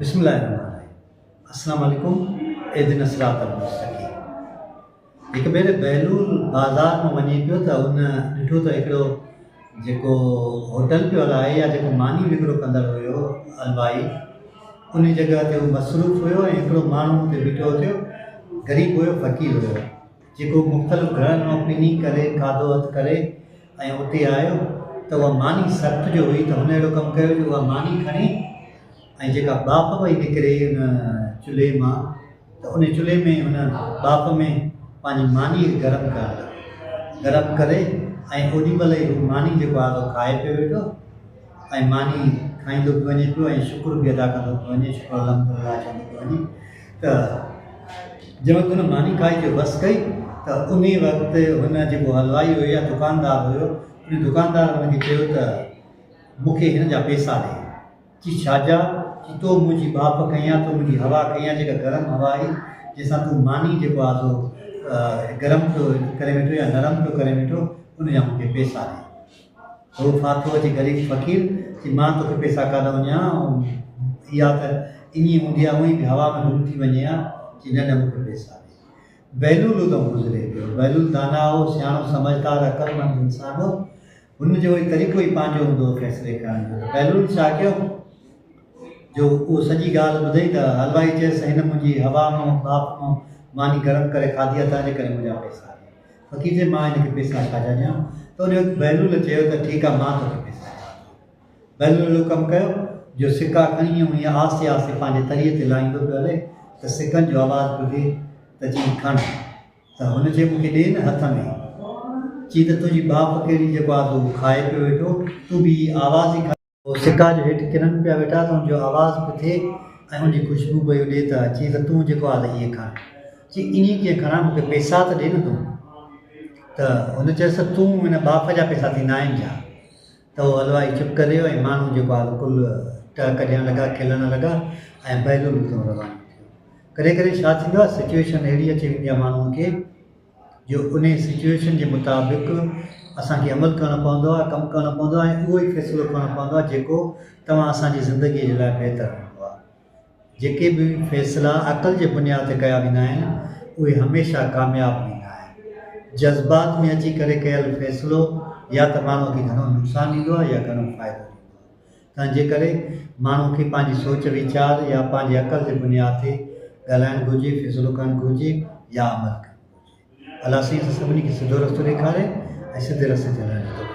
بسم الله الرحمن الرحيم السلام عليڪم اهدنا الصراط المستقيم هڪ ڀيري بهلول بازار مان وڃي پيو ته هن ڏٺو ته هڪڙو جيڪو هوٽل پيو هلائي يا جيڪو ماني وڪرو ڪندڙ هيو حلوائي ان جڳهه تي هو مصروف هيو ۽ هڪڙو ماڻهو اتي بيٺو هيو غريب هيو فقير هيو جيڪو مختلف گهرن مان پني ڪري کاڌو هٿ ڪري ۽ اتي آيو ته اها ماني سخت جو هئي ته هن اهڙو ڪم ڪيو جو اها ماني کڻي ۽ جيڪا ٻاڦ پئي نڪري ان چلهي مان ته ان چلهي ۾ ان ٻاڦ ۾ پنهنجي مانيء کي گرم ڪرڻ لڳو. گرم ڪري ۽ اوڏي مهل ئي هو ماني جيڪو آهي سو کائي پيو ويٺو ۽ ماني کائيندو پيو وڃي پيو ۽ شڪر به ادا ڪندو پيو وڃي شڪر الحمد لله چوندو پيو وڃي ته جنهن وقت هن ماني کائي جو بس ڪئي ته انهي وقت هن جيڪو حلوائي هيو يا دڪاندار هيو ان دڪاندار هن کي چيو ته مون کي هن جا پيسا ڏي. چي ڇا جا؟ چي تو منهنجي ٻاڦ کنئي آ، تو منهنجي هوا کنئي آ، جيڪا گرم هوا آئي، جنهن سان تون ماني جيڪو آ سو گرم پيو ڪري ويٺو يا نرم پيو ڪري ويٺو، ان جا مون کي پئسا ڏي. هو ڦاٿو اچي غريب فقير، چي مان توکي پئسا ڪاڏانهن ڏيان، اها ته ائين هوندي آ، هونئن به هوا ۾ گم ٿي وڃي ها، چي نه نه مون کي پئسا ڏي. بهلول اتان گذري پيو. بهلول داناء هو، سياڻو، سمجهدار، عقلمند انسان هو. هن جو وري طريقو ئي پنهنجو هوندو هو فيصلي ڪرڻ جو ته بهلول ڇا ڪيو جو اهو سڄي ڳالهه ٻڌئي ته حلوائي چيس هن منهنجي هوا مان ٻاڦ مان ماني گرم ڪري کاڌي آهي تنهن جي ڪري منهنجا پئسا ڏي. فقير چيس مان هن کي پئسا ڇا جا ڏيان ته ان وقت بهلول چيو ته ٺيڪ آهي مان توکي پئسا ڏيان ٿو. بهلول اهڙو ڪم ڪيو جو سڪا کڻي ۽ ائين آهستي آهستي پنهنجي تريء تي لاهيندو پيو هلي ته سڪن جو آواز ٻڌي ته چيائين کڻ. ته هن چيو مون کي ڏي نه هٿ ۾. چي ته تنهنجي ٻاڦ ڪهڙي جيڪو آ سو هو کائي پيو ويٺو، تون به هي آواز ئي کائي. هو سڪا جو هيٺ ڪرن پيا ويٺا ته ان جو آواز پيو ٿئي ۽ ان جي خوشبو پئي اڏي ته چي ته تون جيڪو آ ته اهي کڻ. چي ائين ڪيئن کڻان مون کي پئسا ته ڏي نه تون. ته هن چيس ته تون هن ٻاڦ جا پئسا ٿيندا آهن ڇا؟ ته هو حلوائي چپ ڪري ويو ۽ ماڻهو جيڪو آ سو ڪل ٽهڪ ڏيڻ لڳا، کلڻ لڳا ۽ بهلول اتان روانو ٿيو. ڪڏهن ڪڏهن ڇا ٿيندو آهي سچوئيشن اهڙي اچي ويندي آهي ماڻهوء کي جو انهي سچوئيشن جي مطابق اسان کي عمل ڪرڻو پوندو آهي، ڪم ڪرڻو پوندو آهي ۽ اهو ئي فيصلو کڻڻو پوندو آهي جيڪو توهان اسان جي زندگيء جي لاء بهتر هوندو آهي. جيڪي به فيصلا عقل جي بنياد تي ڪيا ويندا آهن اهي هميشه ڪامياب ويندا آهن. جذبات ۾ اچي ڪري ڪيل فيصلو يا ته ماڻهوء کي گهڻو نقصان ڏيندو آهي يا گهڻو فائدو ڏيندو آهي. تنهن جي ڪري ماڻهو کي پنهنجي سوچ ويچار يا پنهنجي عقل جي بنياد تي ڳالهائڻ گهرجي، فيصلو ڪرڻ گهرجي يا عمل ڪرڻ گهرجي. الله سائين اسان سڀني کي سڌو رستو ڏيکاري ۽ سڌي رستي تي هلڻ جي توفيق.